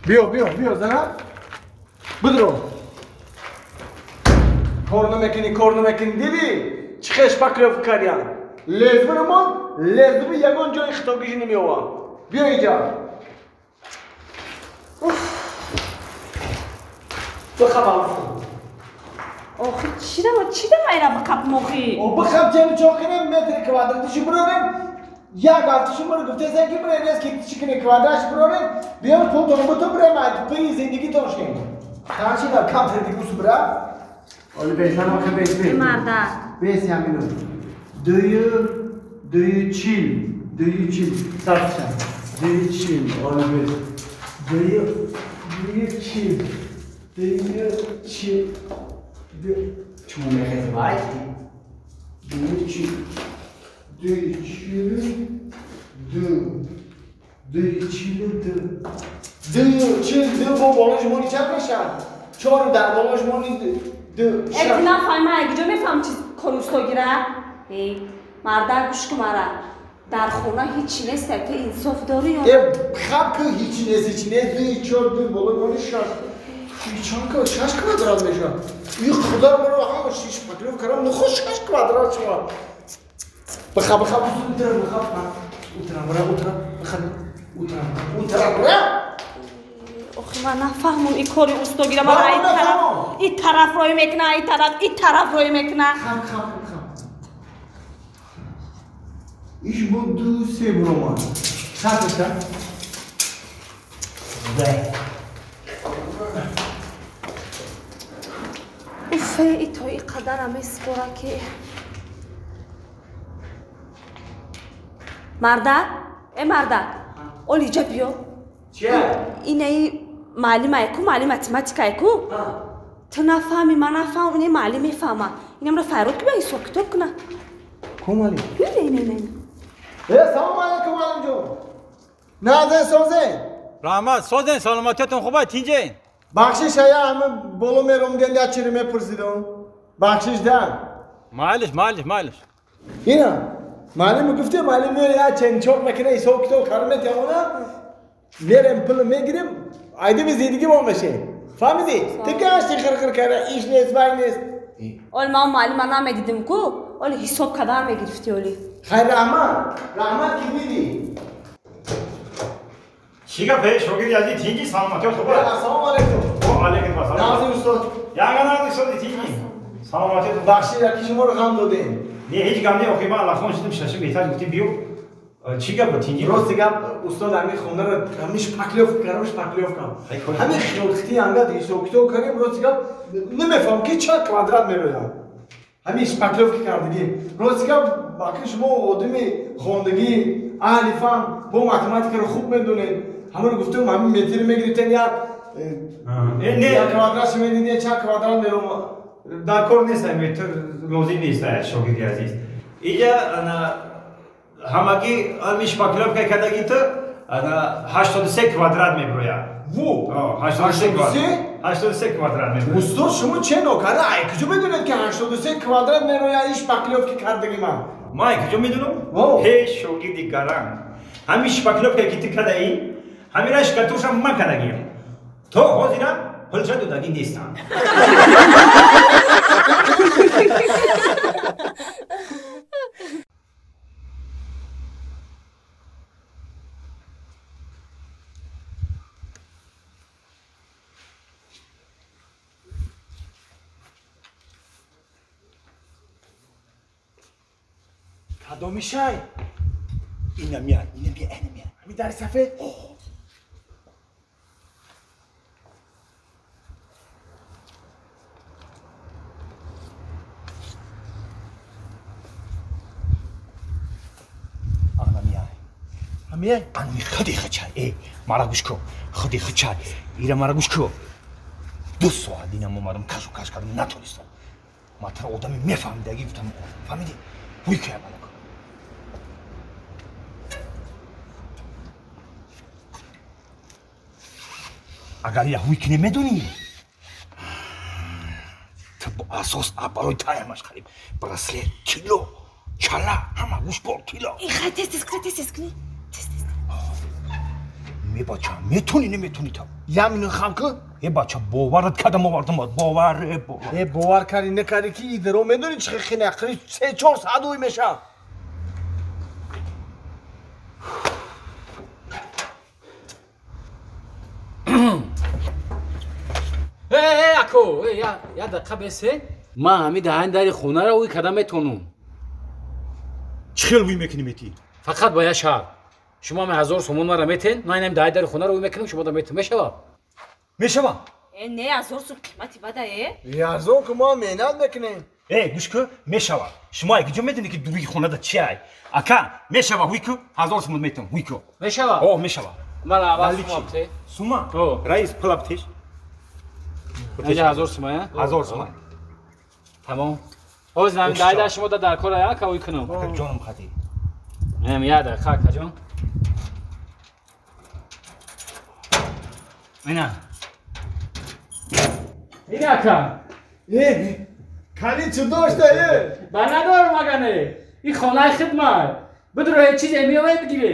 Биё, биё, биё, зана. Бидро. Кор намекунӣ, кор намекунӣ, дидӣ? Чӣ хеш шпаклёвка кардям. Лезвирамон, лезви ягон ҷои хитогиши намеёвам. Биё инҷа. Бихаб. Охи чӣ дама ира бихаб мохи? О бихаб чени чо кунем метри квадратиши бирорем. Як ҳафташи мара гуфтесан ки бирем нест ки чӣ кунем квадратш бирорем. Биём пултон бутун бирем пи зиндагитон шем. Чанд шида камтар дигусу бира. Оли бесан охи бес бес. Марда. Бес ямину. Дую чил. Дую чил. Сарча. Дую чил. Оли бес. Дую чил. Дую чил. Чмо мехез вай? Дую чил. Дую чил. Ду. Дую чил ду. Дую чил ду бо болош мони чанд мешавад? Чор дар болош мони ду. Э нафаҳма, куҷо мефаҳм чиз кори устогира? Э марда гӯш кун мара. Дар хона ҳичи нест, ту инсоф дорӣ ё? Э хаб ку ҳичи нест, ҳичи нест. Дуи чор ду болои мони шаш. Чанд ка шаш квадрат мешавад. И худо маро ҳама шиш шпаклёвка кардам, нухо шаш квадрат шавад. Бихаб, бихаб, утра, бихаб. Утра, бира, утра, бихаб. Утра, утра, бира. Охи ман нафаҳмам ин кори устогира. Мара ин тараф рой мекуна, ин тараф, ин тараф рой мекуна. Хаб, хаб, хаб. Иш бо ду се буромад. Чанд меша? Де. Уфе, и то и қадара меспора ки. Мардак, э мардак, оли иҷа биё. Чия? Инаи маълимае ку, маълим математикае ку? Ту нафаҳми, ман нафаҳмам, инаи маълим мефаҳма. Инамро файрод ки бия ҳисоб китоб куна. Ку маълим? Ина, ина, ина. Э, салом алейкум, маълимҷон. Назен созен. Раҳмат, созен, саломатиятон хуб аст, тинҷен. Бахшиш ая ҳама боло меромдем, як чиро мепурсидам. Бахшиш да. Майлиш, майлиш, майлиш. Ина, маълим гуфте, маълим меояд як ченчоқ мекуна, ҳисоб китоб кар метавона. Мерем пул мегирем, айдими зиндагӣ мо мешем. Фаҳмидӣ? Ту гашти хирхир карда, иш нест, вай нест. Оли ман маълима намедидим ку, оли ҳисоб кардан мегирифтӣ оли. Хайр, раҳмат, раҳмат ки дидӣ. Чӣ гап, эй шогирди азиз, тинҷи, саломатиёт хуб аст? Ассалому алайкум. Ва алайкум ассалом. Назим устод. Ягона назим устоди тинҷи. Саломатиёт. Бахшид, яки шуморо ғам додем. Не, ҳеҷ гап не, охи ман аллахон шудим, шашим этаж гуфтим биё. Чӣ гап, тинҷи? Рости гап, устод, ҳамин хонаро ҳамин шпаклёвка кардам, шпаклёвка. Ҳамин хилхити ангад ҳисоб китоб кардем, рости гап намефаҳмам ки чанд квадрат мерояд. Ҳамин шпаклёвка кардагӣ. Рости гап, баки шумо одами хондагӣ, аҳли фан, бо математикаро хуб медонед. Ҳамаро гуфтем, ҳамин метр мегирифтен як квадрат медидед, чанд квадрат меромад. Дар кор нест, метр лозим нест, шогирди азиз. Иҷа ҳамагӣ ҳамин шпаклёвка кардагӣ ту 83 квадрат мебирояд. Ву! 83 квадрат мебирояд. Устод, шумо че нокарда? Ай куҷо медонед ки 83 квадрат мерояд ин шпаклёвка кардагӣ ман? Ман ай куҷо медонам? Ҳеҷ шогирди гаранг. Ҳамин шпаклёвка ки ту кардаӣ, ҳамина шкатушам ман кардагиам. То ҳозира пулша додагӣ нестам. Кадоми шай? Ина мия, ина бия, ина мия. Ҳамин дари сафед? Ана мия. Ҳамия? Ани худи хачай. Э, мара гӯш кун. Худи хачай. Ира мара гӯш кун. 2 соат инам омадам, кашу каш кардам, натонистам. Ман тара одами мефаҳмидагӣ гуфтам, фаҳмидӣ? Ҳуй кая мана. Агар ира ҳуй кине медонӣ, ту бо асос барои таямаш хариб. Браслет, тилло, чала, ҳама гӯшбор, тилло. Хай, тез тез кунӣ, тез тез кунӣ. Тез тез. Э бача, метони неметони та? Я минут хам ку. Э бача, боварат кадам овардам, бовар, э бовар. Э бовар кари накари ки идаро медони чи хина ақри 3-4 соат уй меша. Э, ако, э, я дақиқа бесе. Ман ҳами даҳани дари хонаро уй када метонум. Чӣ хел уй мекунӣ мети? Фақат ба я шарт. Шумо ҳами 1000 сомон мара метен, ман инами даҳани дари хонаро уй мекунам, шумо да метен. Мешава? Мешава. Э, не, 1000 сом қимати бада, э? Арзон ку мо меҳнат мекунем. Э, гӯш ку, мешава. Шумо ай куҷо медонӣ ки дуруги хонада чи ай? Ака, мешава, ҳуй ку, 1000 сомон метон, ҳуй ку. Мешава? О, мешава. Мара аввал сума бите. Сума? Раис, пула битеш. Инҷа 1000 сума, э? 1000 сума. Тамом. Ҳозир ҳамин даҳи дар шумо дар кор ака уй кунам. Ака ҷонам хати. Ҳам я дақиқа ака ҷон. Ина. Ина ака. Э, кали чӣ дошта, э? Ба надорам агане. Ин хонаи хидмат. Бидро ҳеҷ чизе меояд бигире.